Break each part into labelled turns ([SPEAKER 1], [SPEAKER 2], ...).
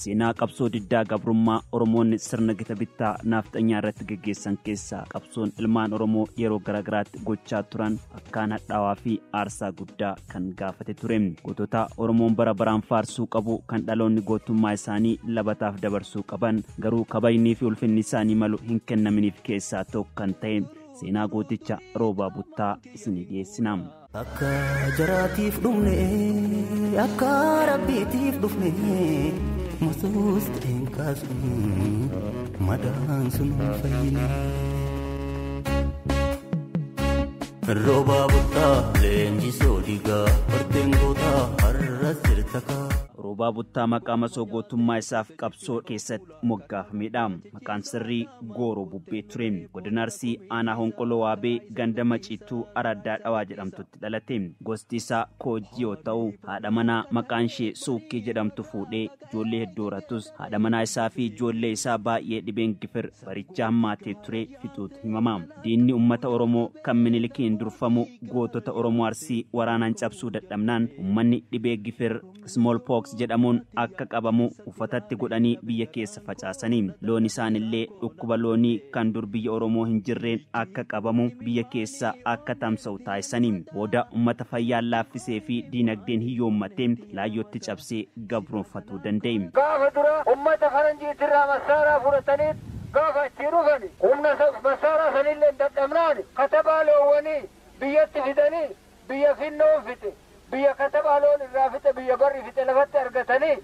[SPEAKER 1] Seenaa qabsoo diddaa gabrummaa Oromoonni sirna gita bittaa naafxanyaa irratti geggeessan keessaa qabsoon ilmaan Oromoo yeroo garaagaraatti gochaa turan akkaan hadhaawaa fi aarsaa guddaa kan gaafate ture. Gootota Oromoon bara baraan faarsuu qabu kan dhaloonni gootummaa isaanii labataaf dabarsuu qaban garuu kabajnii fi ulfinni isaanii malu hin kennaminiif keessaa tokko kan ta'e seenaa gooticha Roobaa Buttaa isinii dhiyeessina.
[SPEAKER 2] Akka jaraatiif dhumne akka rabbiitiif dhufne masuus ta'een kaasne madaan sun fayyine. Roobaa Buttaa leenjisoo dhiigaa horteen gootaa har'as jirta kaa.
[SPEAKER 1] Roobaa Buttaa maqaa masoo gootummaa isaaf qabsoo keessatti moggaafamedha. Maqaan sirrii Gooroo Bubbee ture. Godina Arsii aanaa Honqoloo Waabee ganda Maciituu Araddaa Dhawaa jedhamtutti dhalate. Gosti isaa Koojjii yoo ta'u, haadha manaa maqaan ishee Suukkii jedhamtu fuudhee ijoollee hedduu horatus haadha manaa isaa fi ijoollee isaa baay'ee dhibeen gifir baricha hammaatee ture fixuutu himama. Diinni uummata Oromoo kan Minilikiin durfamu gootota Oromoo Arsii waraanaan cabsuu dadhabnaan uummanni dhibee gifir smallpox jedhamuun akka qabamu uffatatti godhanii biyya keessa facaasanii loon isaanillee dhukkuba loonii kan dur biyya Oromoo hin jirreen akka qabamu biyya keessa akka tamsa'u taasisanii booda uummata fayyaan laaffisee fi diinagdeen hiyyoommatee laayyootti cabsee gabroonfatuu danda'e.
[SPEAKER 3] Gaafa dura uummata faranjiitirraa massaaraa fudhatanii gaafa achi dhufani humna massaaraa sanillee dadhabnaan katabaa loowwanii biyyatti fidanii biyya finnoon fixe. Biyya katabaa loon irraa fixe biyya barri fixe lafatti argatanii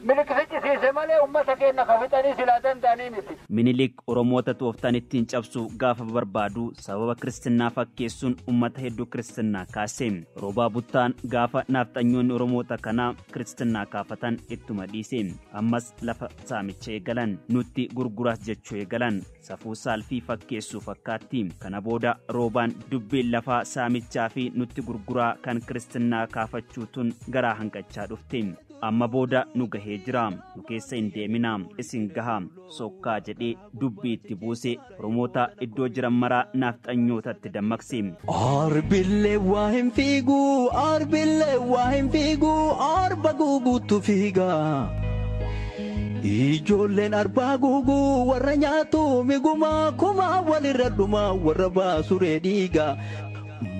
[SPEAKER 3] Minilik ficcisiise malee uummata keenya ka fixanii silaa danda'anii miti.
[SPEAKER 1] Minilik Oromoota tooftaan ittiin cabsu gaafa barbaadu sababa kiristinnaa fakkeessuun uummata hedduu kiristinnaa kaase. Roobaa Buttaan gaafa naafxanyoonni Oromoota kanaa kiristinnaa kaafatan ittuma dhiise. Ammas lafa saamicha eegalan nutti gurguraas jechuu eegalan safuu saalfii fakkeessuu fakkaatti. Kana booda Roobaan dubbiin lafaa saamichaa fi nutti gurguraa kan kiristinnaa kaafachuu tun garaa hanqachaa dhufte. Amma booda nu gahee jira nu keessa hin deemina isin gaha sokkaa jedhee dubbii itti buuse Oromoota iddoo jiran maraa naafxanyootatti dammaqse.
[SPEAKER 2] Arbillee waa hin fiigu arbillee waa hin fiigu arba guuguutu fiiga. Ijoolleen arbaa guuguu warra nyaatu migumaa kumaa walirra dhumaa warra baasuree dhiiga.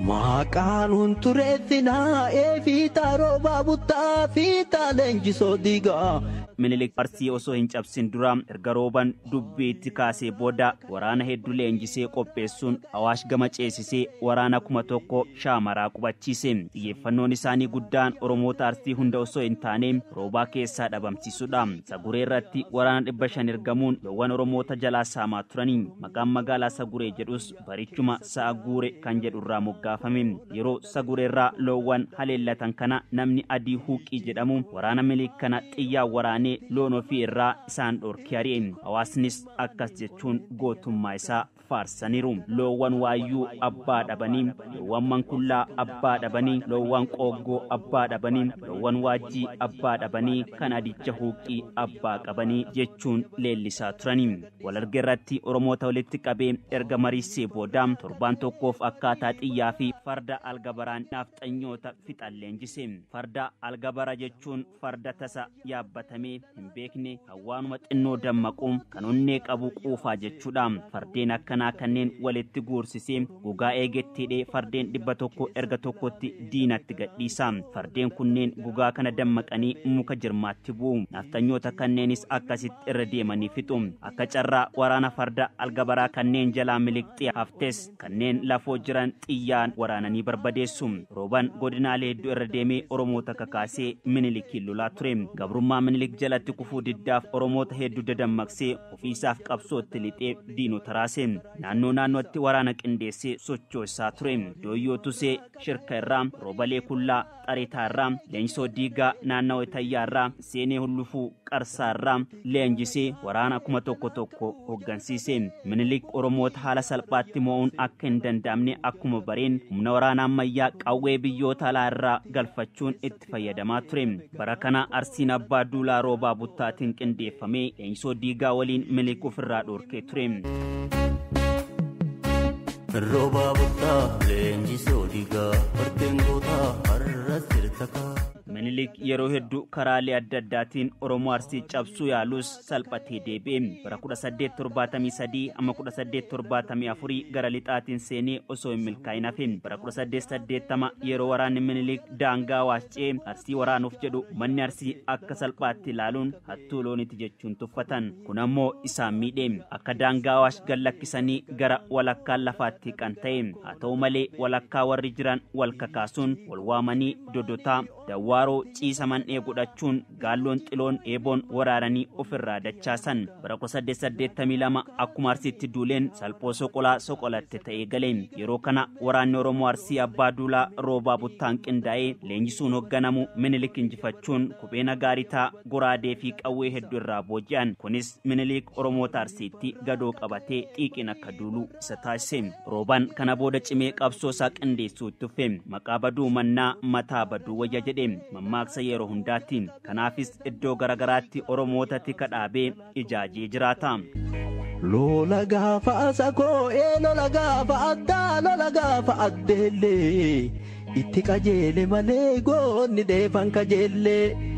[SPEAKER 2] Maqaan huntureessinaa eefiitaa Roobaa Buttaa fiitaa leenjisoo diigaa.
[SPEAKER 1] Minilik Arsii osoo hin cabsin dura erga Rooban dubbiitti kaasee booda waraana hedduu leenjisee qopheessuun Awaash gama ceesisee waraana 1000 shaamaraa qubachiise. Xiyyeeffannoon isaanii guddaan Oromoota Arsii hunda osoo hin taane Roobaa keessaa dhabamsiisuudha. Saguree irratti waraana 500 ergamuun loowwan Oromoota jalaa saamaa turanii. Maqaan magaalaa Saguree jedhus barichuma sa'a guure kan jedhurraa moggaafame. Yeroo Saguree irraa loowwan haleellatan kana namni adii Huuqii jedhamu waraana Minilik kana xiyyaa waraanee loon ofii irraa isaan dhorkee ari'e. Hawaasnis akkas jechuun gootummaa isaa faarsaniiru. Loowwan Waayyuu abbaa dhabanii, loowwan Mankullaa abbaa dhabanii, loowwan Qooggoo abbaa dhabanii, loowwan Waajjii abbaa dhabanii, kan adicha Huuqii abbaa qabanii jechuun leellisaa turanii. Walarga irratti Oromoota walitti qabee erga mariisee booda torbaan tokkoof akkaataa xiyyaa fi farda algabaraan naafxanyoota fixan leenjise. Farda algabara jechuun farda tasa yaabbatamee hin beekne hawwaanuma xinnoo dammaqu kan onnee qabu quufaa jechuudha. Fardeen akkanaa kanneen walitti guursisee gogaa eegetti hidhee fardeen 100 erga tokkotti diinatti gadhiisa. Fardeen kunneen gogaa kana dammaqanii muka jirmaatti bu'u. Naafxanyoota kanneenis akkasitti irra deemanii fixu. Akka carraa waraana farda algabaraa kanneen jalaa miliqxee haftes kanneen lafoo jiran xiyyaan waraananii barbadeessu. Rooban godinaalee hedduu irra deemee Oromoota kakaasee Minilikiin lolaa ture. Gabrummaa Minilik jalatti kufuu diddaaf Oromoota hedduu dadammaqsee ofiisaaf qabsootti lixee diinota raase. Naannoo naannootti waraana qindeessee sochoosaa ture. Dooyyoo Tusee Shirka irraa, Roobalee Kullaa Xareetaa irraa, Leenjisoo Diigaa naannawaa Itayyaa irraa, Seenee Hullufuu Qarsaa irraa leenjisee waraana 1001 hooggansiise. Minilik Oromoota haala salphaatti mo'uun akka hin danda'amne akkuma bareen humna waraana ammayyaa qawwee biyyoota alaa irraa galfachuun itti fayyadamaa ture. Bara kana Arsiin Abbaa Duulaa Roobaa Buttaatiin qindeeffamee Leenjisoo Diigaa waliin Minilik ofirraa dhorkee ture.
[SPEAKER 2] Roobaa Buttaa leenjisoo dhiigaa horteen gootaa har'as jirta kaa.
[SPEAKER 1] Minilik yeroo hedduu karaalee adda addaatiin Oromoo Arsii cabsuu yaalus salphatee deebi'e. Bara 1873 amma 1874 gara lixaatiin seenee osoo hin milkaa'in hafe. Bara 1880 yeroo waraanni Minilik daangaa Awaash ce'ee Arsii waraanuuf jedhu manni Arsii akka salphaatti ilaaluun hattuu looniiti jechuun tuffatan. Kun ammoo isaan miidhe. Akka daangaa Awaash gad lakkisanii gara walakkaa lafaatti kan ta'e. Haa ta'u malee walakkaa warri jiran wal kakaasuun wal waamanii dodotaa dawwaaroo ciisa man'ee godhachuun gaalloon xiloon eeboon waraaranii ofirraa dachaasan. Bara 1882 akkuma Arsiitti duuleen salphoo soqolaa soqolatte ta'ee gale. Yeroo kana waraanni Oromoo Arsii Abbaa Duulaa Roobaa Buttaan qindaa'ee leenjisuun hoogganamu Minilik injifachuun kophee nagaaritaa goraadee fi qawwee hedduu irraa booji'an. Kunis Minilik Oromoota Arsiitti gadoo qabatee xiiqiin akka duulu isa taasise. Roobaan kana booda cimee qabsoo isaa qindeessuu itti fufe. Maqaa baduu mannaa mataa baduu wayya jedhe mammaaksa yeroo hundaatti. Kanaafis iddoo garagaraatti Oromoota tika dhaabee ijaajee jiraata.
[SPEAKER 2] Lola gaafa asakoo lola gaafa addaa lola gaafa addeellee itti qajeele malee goonni dheefan kajeellee.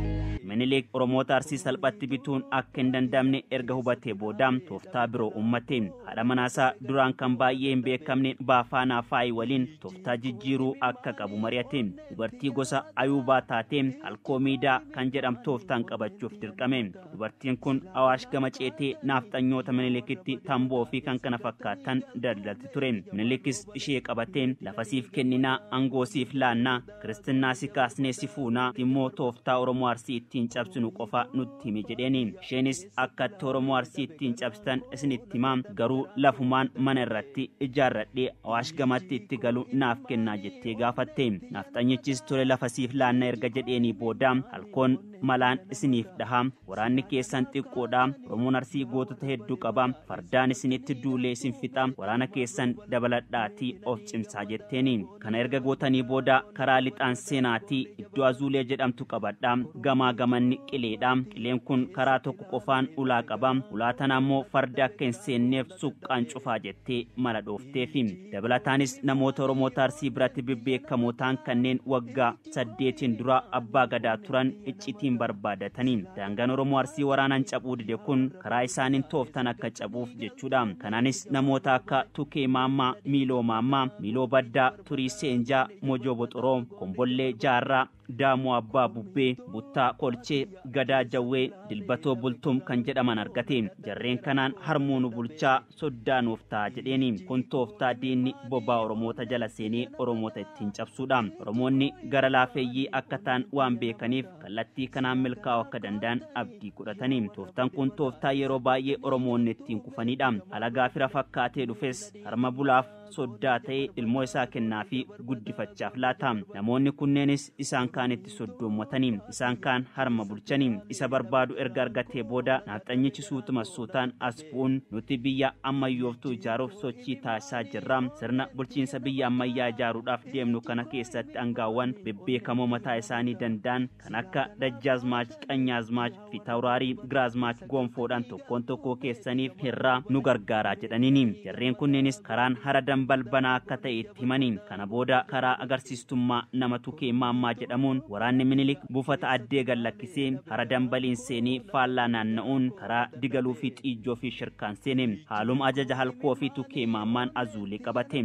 [SPEAKER 1] Minilik Oromoota Arsii salphatti bituun akka hin danda'amne erga hubatee booda tooftaa biroo uummate. Haadha manaasaa duraan kan baay'ee hin beekamne Baafaanaa Faayi waliin tooftaa jijjiiruu akka qabu mari'ate. Dubartii gosa Ayuubaa taatee Halkoo Miidaa kan jedhamtu tooftaan qabachuuf dirqame. Dubartiin kun Awaash gama ceetee naafxanyoota Minilikitti tamboo fi kan kana fakkaatan daldalti ture. Minilikis ishee qabatee lafa siif kenninaa, aangoo siif laannaa, kiristinnaa si kaasnee si fuunaa, immoo tooftaa Oromoo Arsii ittiin cabsinu qofa nutti himi jedheeni. Isheenis akka itti Oromoo Arsii ittiin cabsitan isinitti himaa, garuu lafumaan mana irratti ijaarradhee Awaash gamatti itti galu naaf kennaa jettee gaafatte. Naafxanyichis tole lafa siif laanna erga jedheenii booda halkoon malaan isiniif dhaha, waraanni keessan xiqqoodha, Oromoon Arsii gootota hedduu qaba, fardaan isinitti duulee isin fixa, waraana keessan dabaladhaatii of cimsaa jetteeni. Kana erga gootanii booda karaa lixaan seenaatii iddoo Azuulee jedhamtu qabadha, gamaa gamanni qileedha. Qileen kun karaa tokko qofaan ulaa qaba, ulaa tana ammoo farda akka hin seenneef suqqaan cufaa jettee mala dhoofteefi. Dabalataanis namoota Oromoota Arsii biratti bebbeekamoo ta'an kanneen waggaa 8 dura abbaa gadaa turan icciitiin barbaadatanii. Daangaan Oromoo Arsii waraanaan cabuu dide kun karaa isaaniin tooftan akka cabuuf jechuudha. Kanaanis namoota akka Tukee Maammaa, Miiloo Maammaa, Miiloo Baddaa, Turii Seenjaa, Mojoo Boxoroo, Kombollee Jaarraa, Daamuu Abbaa Bubbee, Buttaa Kolchee, Gadaa Jawwee, Dilbatoo Bultum kan jedhaman argate. Jarreen kanaan harmuu nu bulchaa soddaa nuuf ta'a jedheeni. Kun tooftaa diinni bobaa Oromoota jala seenee Oromoota ittiin cabsuudha. Oromoonni gara laafeeyyii akka ta'an waan beekaniif kallattii kanaan milkaa'uu akka danda'an abdii godhatanii. Tooftaan kun tooftaa yeroo baay'ee Oromoonni ittiin kufanidha. Alagaa fira fakkaatee dhufes harma bulaaf soddaa ta'ee ilmoo isaa kennaa fi guddifachaaf laata. Namoonni kunneenis isaan kaan itti soddoommatanii, isaan kaan harma bulchanii. Isa barbaadu erga argatee booda naafxanyichi suutuma suutaan as bu'uun nuti biyya ammayyooftuu ijaaruuf sochii taasisaa jirra. Sirna bulchiinsa biyya ammayyaa ijaaruudhaaf deemnu kana keessatti angaawwan bebbeekamoo mataa isaanii danda'an kan akka Dajjaazmaach, Qanyaazmaach, Fitawraarii, Giraazmaach gonfoodhaan tokkoon tokkoo keessaniif hirraa nu gargaaraa jedhaniini. Jarreen kunneenis karaan hara balbanaa akka ta'e itti himanii. Kana booda karaa agarsiistummaa nama Tukee Maammaa jedhamuun waraanni Minilik buufata addee gad lakkisee hara dambaliin seenee faallaa naanna'uun karaa digaluu fi xiijjoo fi shirkaan seene. Haaluma ajaja Halkoo fi Tukee Maammaan Azuulee qabate.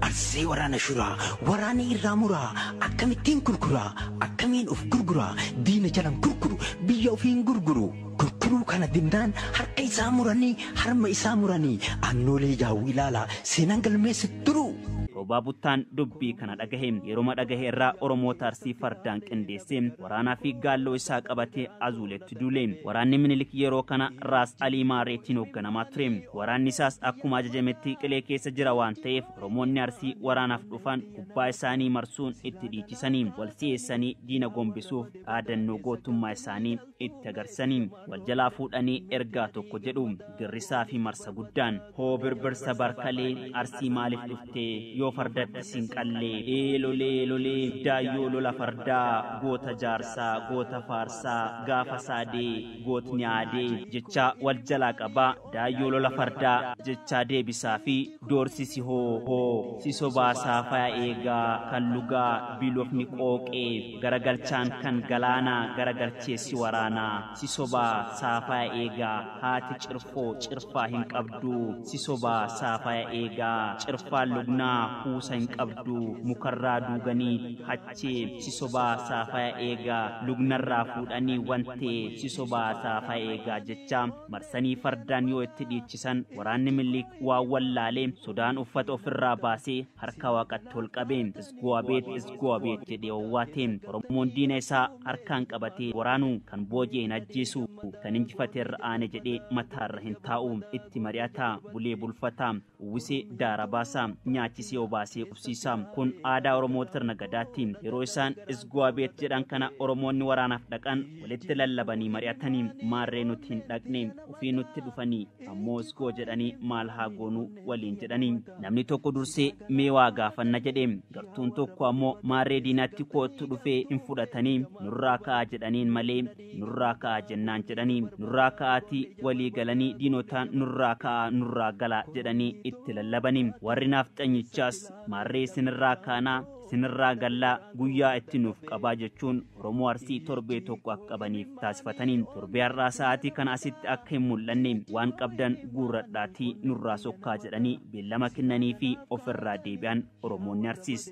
[SPEAKER 2] Arsii waraana shuraa, waraana irraa muraa, akkamittiin gurguraa, akkamiin of gurguraa, diina jalan gurguru, biyya ofiin gurguru. Gurguruu kana dindaan harka isaa muranii, harma isaa muranii, annoolee jaawwii ilaalaa, seenaan galmeessi turu.
[SPEAKER 1] Roobaa Buttaan dubbii kana dhagahe. Yeroo dhagahe irraa Oromoota Arsii fardaan qindeessee waraanaa fi gaalloo isaa qabatee Azuuletti duule. Waraanni Minilik yeroo kana Raas Alii Maareetiin hoogganamaa ture. Waraanni isaas akkuma ajajametti qilee keessa jira waan ta'eef Oromoonni Arsii waraanaaf dhufan gubbaa isaanii marsuun itti dhiichisanii wal si'eessanii diina gombisuuf dhaadannoo gootummaa isaanii itti agarsiisanii wal jalaa fuudhanii ergaa tokko jedhu girrisaa fi marsa guddaan hoo birbirsa barkalee Arsii maaliif dhuftee yoo Yoo fardatti siin qallee eelolee lolee daayyoo lola fardaa goota jaarsaa goota faarsaa gaafa saadee gootni aadee jechaa wal jalaa qabaa daayyoo lola fardaa jechaa deebisaa fi doorsisi hoo hoo si sobaasaa faya eegaa kan lugaa biilofni qooqee garagalchaan kan galaanaa garagalcheessi waraanaa si sobaa saafaya eegaa haati cirfoo cirfaa hin qabdu si sobaa saafaya eegaa cirfaan lugnaa kuusa hin qabdu mukarraa duuganii hachee si sobaa saafaya eegaa lugnarraa fuudhanii wantee si sobaa saafaya eegaa jecha marsanii fardaan yoo itti dhiichisan waraanni Minilik waan wallaalee sodaan uffata ofirraa baasee harka waaqatti ol qabee isgoo abeet isgoo abeet jedhee owwaate. Oromoon diina isaa harkaan qabatee waraanu kan booji'e hin ajjeesu kan injifate irra aane jedhee mataarra hin taa'u itti mari'ata bulee bulfata uwwisee daara baasa nyaachisee obaasee qubsiisa. Kun aadaa Oromoo sirna gadaatti. Yeroo isaan isgoo abeet jedhan kana Oromoonni waraanaaf dhaqan walitti lallabanii mari'atanii maarree nuti hin dhaqne ofii nutti dhufanii ammoo isgoo jedhanii maal haa goonuu waliin jedhanii. Namni tokko dursee mee waa gaafanna jedhe gartuun tokko ammoo maarree diinatti koottu dhufee hin fudhatanii nurraa ka'aa jedhaniin malee nurraa ka'aa jennaan jedhanii nurraa ka'aatii walii galanii diinotaan nurraa ka'aa nurraa galaa jedhanii itti lallabanii. Warri naafxanyichaas maarree isinirraa kaanaa isinirraa gallaa guyyaa itti nuuf qabaa jechuun Oromoo Arsii torbee tokko akka qabaniif taasifatanii torbee har'aa sa'aatii kana asitti akka hin mul'anne waan qabdan guurradhaatii nurraa sokkaa jedhanii beellama kennanii fi ofirraa deebi'an Oromoonni Arsiis.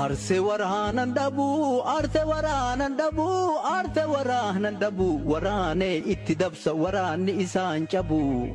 [SPEAKER 2] Arsee waraanan dhabuu arsee waraanan dhabuu arsee waraanan dhabuu waraanee itti dabsa waraanni isaan cabuu.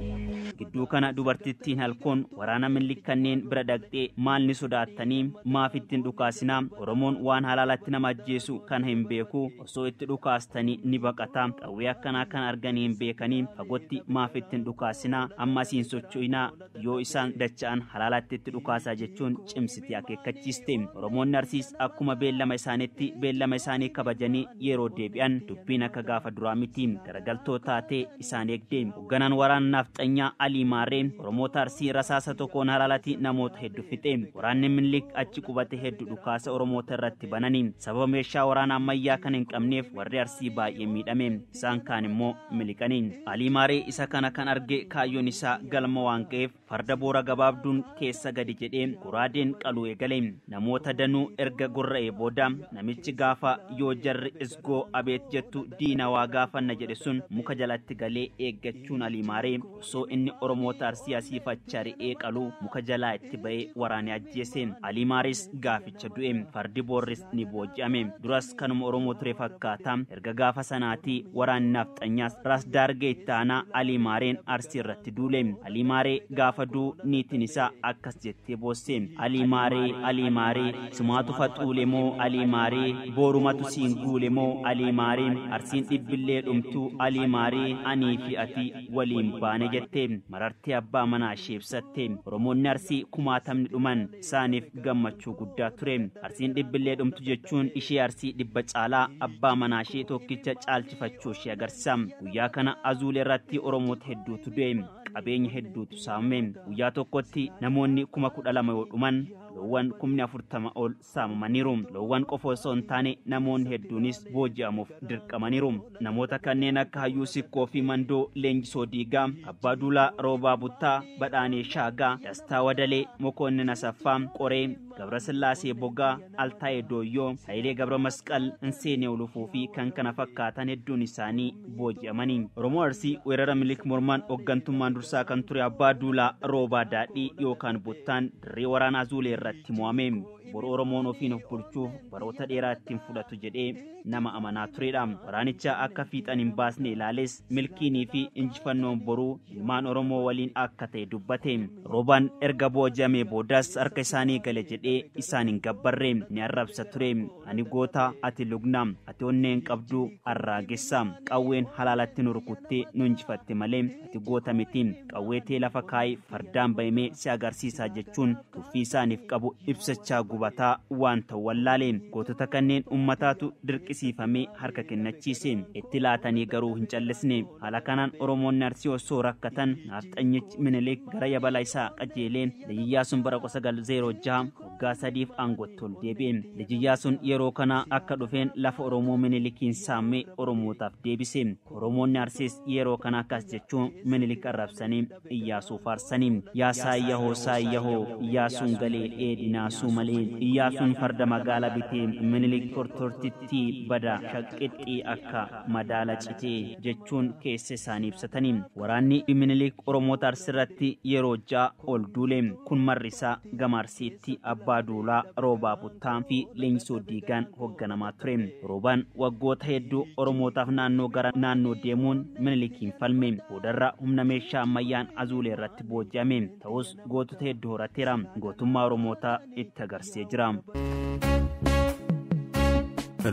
[SPEAKER 1] Gidduu kana dubartittiin halkoon waraana Minilik kanneen bira dhaqxee maal ni sodaattanii maaf ittiin dhukaasinaa Oromoon waan halaalatti nama ajjeesu kana hin beeku osoo itti dhukaastanii ni baqata qawwee akkanaa kan arganii hin beekanii fagootti maaf ittiin dhukaasinaa amma asiin socho'inaa yoo isaan dacha'an halaalatti itti dhukaasaa jechuun cimsitee akeekkachiiste. Oromoonni Arsiis akkuma beellama isaaniitti beellama isaanii kabajanii yeroo deebi'an dubbiin akka gaafa duraa miti garagaltoo taatee isaan eegde. Hoogganaan waraana naafxanyaa Alii Maaree Oromoota Arsii rasaasa tokkoon halaalatti namoota hedduu fixe. Waraanni Minilik achi qubate hedduu dhukaasa Oromoota irratti bananii sababa meeshaa waraana ammayyaa kan hin qabneef warri Arsii baay'ee miidhame isaan kaan immoo miliqanii. Alii Maaree isa kana kan arge kaayyoon isaa galma waan ga'eef farda boora gabaabduun keessa gadi jedhee goraadeen qaluu eegale. Namoota danuu erga gorra'ee booda namichi gaafa yoo jarri isgoo abeet jettu diina waa gaafanna jedhe sun muka jalatti galee eeggachuun Alii Maaree osoo inni Oromoota Arsii asii fachaa re'ee qaluu muka jalaa itti ba'ee waraanee ajjeese. Alii Maarees gaaficha du'e fardi boorris ni booji'ame. Duras kanuma Oromoo ture fakkaata. Erga gaafa sanaatii waraanni naafxanyaas Raas Daargee itti aanaa Alii Maareen Arsii irratti duule. Alii Maaree gaafa du'u niitiin isaa akkas jettee boosse. Alii Maaree Alii Maaree sumaatu faxuule moo Alii Maaree boorumatu siin guule moo Alii Maaree Arsiin dhibbillee dhumtuu Alii Maaree anii fi ati waliin baane jette. Marartee abbaa manaa ishee ibsatte. Oromoonni Arsii kumaatamni dhuman isaaniif gammachuu guddaa ture. Arsiin dhibbillee dhumtu jechuun ishee Arsii dhibba caalaa abbaa manaa ishee tokkicha caalchifachuu ishee agarsiisa. Guyyaa kana Azuulee irratti Oromoota hedduutu du'e. Qabeenya hedduutu saamame. Guyyaa tokkotti namoonni 12,000 yoo dhuman loowwan 40,000 ol saamamaniiru. Loowwan qofa osoo hin taane namoonni hedduunis booji'amuuf dirqamaniiru. Namoota kanneen akka Hayyuu Sikkoo fi Mandoo Leenjisoo Diigaa, Abbaa Duulaa Roobaa Buttaa, Badhaanee Shaagaa, Dastaa Wadalee, Mokonnin Asaffaa, Qoree, Gabrasillaasee Bogaa, Altaayee Dooyyoo, Hayilee Gabra Masqal, Inseenee Olufuu fi kan kana fakkaatan hedduun isaanii booji'amanii. Oromoo Arsii weerara Minilik mormaan hooggantummaan dursaa kan ture Abbaa Duulaa Roobaa Daadhii yookaan Buttaan dirree waraanaa Azuulee irratti mo'ame. Boru Oromoon ofiin of bulchuuf baroota dheeraa ittiin fudhatu jedhee nama amanaa turedha. Waraanicha akka fiixan hin baasne ilaales milkiinii fi injifannoon boruu ilmaan Oromoo waliin akka ta'e dubbate. Roobaan erga booji'amee boodas harka isaanii gale jedhee isaan hin gabbarre ni arrabsa ture. Ani goota ati lugna ati onneen qabdu arraagessa qawween halaalatti nu rukuttee nu injifatte malee ati goota miti qawwee tee lafa kaayi fardaan bahimee si agarsiisaa jechuun tuffii isaaniif qabu ibsachaa gubataa waan ta'u wallaale. Gootota kanneen ummataatu dirqisiifamee harka kennachiise. Itti laatanii garuu hin callisne. Haala kanaan Oromoonni Arsii osoo rakkatan naafxanyichi Minilik gara yabala isaa qajeelee Iyyaasuun bara 1906 Waggaa 3f aangootti ol deebi'e. Liji Iyyaasuun yeroo kana akka dhufeen lafa Oromoo Minilikiin saamee Oromootaaf deebise. Oromoonni Arsiis yeroo kana akkas jechuun Minilik arrabsanii Iyyaasuu faarsanii. Yaa saayyahoo saayyahoo Iyyaasuun galee dheedinaasuu malee Iyyaasuun farda magaala bitee Minilik tortortitti bada shaqqixxii akka madaala citee jechuun keessa isaanii ibsatanii. Waraanni Minilik Oromoota Arsiirratti yeroo 6 ol duule. Kun marrisaa gama Arsiitti Abbaa Duulaa Roobaa Buttaa fi Leenjisoo Diigaan hoogganamaa ture. Roobaan waggoota hedduu Oromootaaf naannoo gara naannoo deemuun Minilikiin falme. Boodarra humna meeshaa ammayyaan Azuulee irratti booji'ame. Ta'us gootota hedduu horateera. Gootummaa Oromootaa itti agarsiisee jira.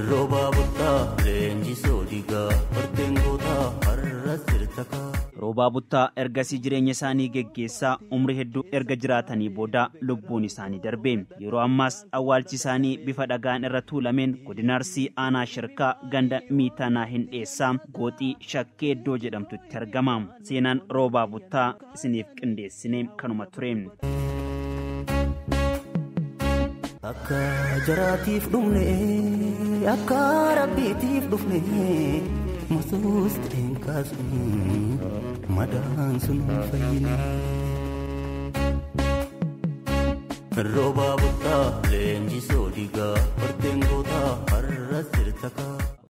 [SPEAKER 4] Roobaa Buttaa Leenjisoo Diigaa horteen gootaa har'a sirtakaa.
[SPEAKER 1] Roobaa Buttaa ergasii jireenya isaanii geggeessaa umrii hedduu erga jiraatanii booda lubbuun isaanii darbe. Yeroo ammaas awwaalchi isaanii bifa dhagaan irra tuulameen godina Arsii aanaa Shirkaa ganda Miitanaa Hindheessaa gooxii Shakkee iddoo jedhamtutti argama. Seenaan Roobaa Buttaa isiniif qindeessine kanuma ture.
[SPEAKER 4] Akka jaraatiif dhumne akka rabbiitiif dhufne masuus ta'een kaasne madaan sun fayyine. Roobaa Buttaa